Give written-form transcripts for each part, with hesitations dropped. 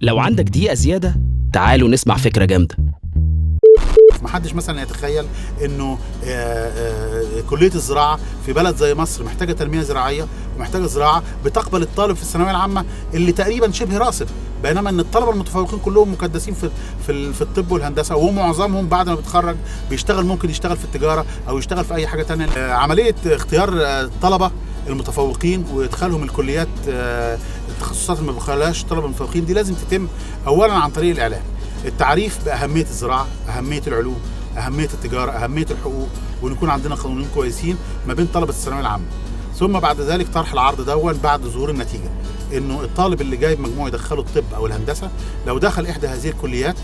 لو عندك دقيقة زيادة تعالوا نسمع فكرة جامدة. محدش مثلا يتخيل انه كليه الزراعة في بلد زي مصر محتاجه تنمية زراعية ومحتاجة زراعة بتقبل الطالب في الثانوية العامة اللي تقريبا شبه راسب، بينما ان الطلبة المتفوقين كلهم مكدسين في الطب والهندسة، ومعظمهم بعد ما بيتخرج بيشتغل، ممكن يشتغل في التجارة او يشتغل في اي حاجة تانية. عملية اختيار الطلبة المتفوقين وادخالهم الكليات التخصصات اللي ما بيدخلهاش الطلبة المتفوقين دي لازم تتم اولا عن طريق الاعلام، التعريف باهمية الزراعة، اهمية العلوم، اهمية التجارة، اهمية الحقوق، وان يكون عندنا قانونيين كويسين ما بين طلبه الثانوية العامة. ثم بعد ذلك طرح العرض دون بعد ظهور النتيجة، انه الطالب اللي جايب مجموع يدخله الطب او الهندسة لو دخل احدى هذه الكليات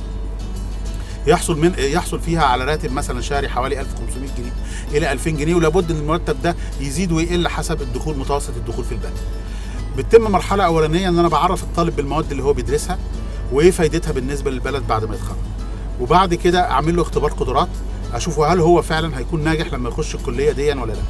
يحصل فيها على راتب مثلا شهري حوالي 1500 جنيه الى 2000 جنيه، ولابد ان المرتب ده يزيد ويقل حسب الدخول، متوسط الدخول في البلد. بتتم مرحلة اولانيه ان انا بعرف الطالب بالمواد اللي هو بيدرسها وايه فايدتها بالنسبة للبلد بعد ما يتخرج، وبعد كده اعمل له اختبار قدرات اشوفه هل هو فعلا هيكون ناجح لما يخش الكلية دي ولا لا.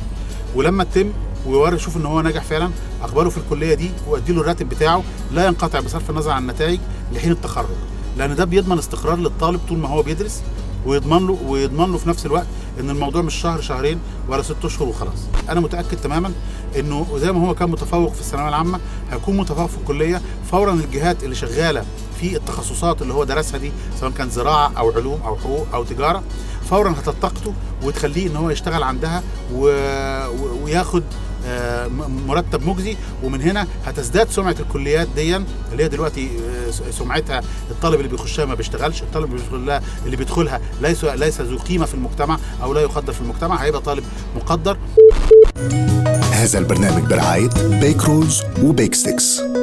ولما تتم ويوري اشوف ان هو ناجح فعلا اقبله في الكلية دي وادي له الراتب بتاعه لا ينقطع بصرف النظر عن النتائج لحين التخرج، لان ده بيضمن استقرار للطالب طول ما هو بيدرس، ويضمن له في نفس الوقت ان الموضوع مش شهر شهرين ولا 6 اشهر وخلاص. انا متاكد تماما انه زي ما هو كان متفوق في الثانوية العامة هيكون متفوق في الكلية. فورا الجهات اللي شغالة في التخصصات اللي هو درسها دي سواء كان زراعة او علوم او حقوق او تجارة فورا هتلتقطه وتخليه ان هو يشتغل عندها وياخد مرتب مجزي، ومن هنا هتزداد سمعه الكليات دي اللي هي دلوقتي سمعتها الطالب اللي بيخشها ما بيشتغلش، الطالب اللي بيدخلها ليس ذو قيمة في المجتمع او لا يقدر في المجتمع، هيبقى طالب مقدر. هذا البرنامج برعاية Bake Rolls و Bake Sticks.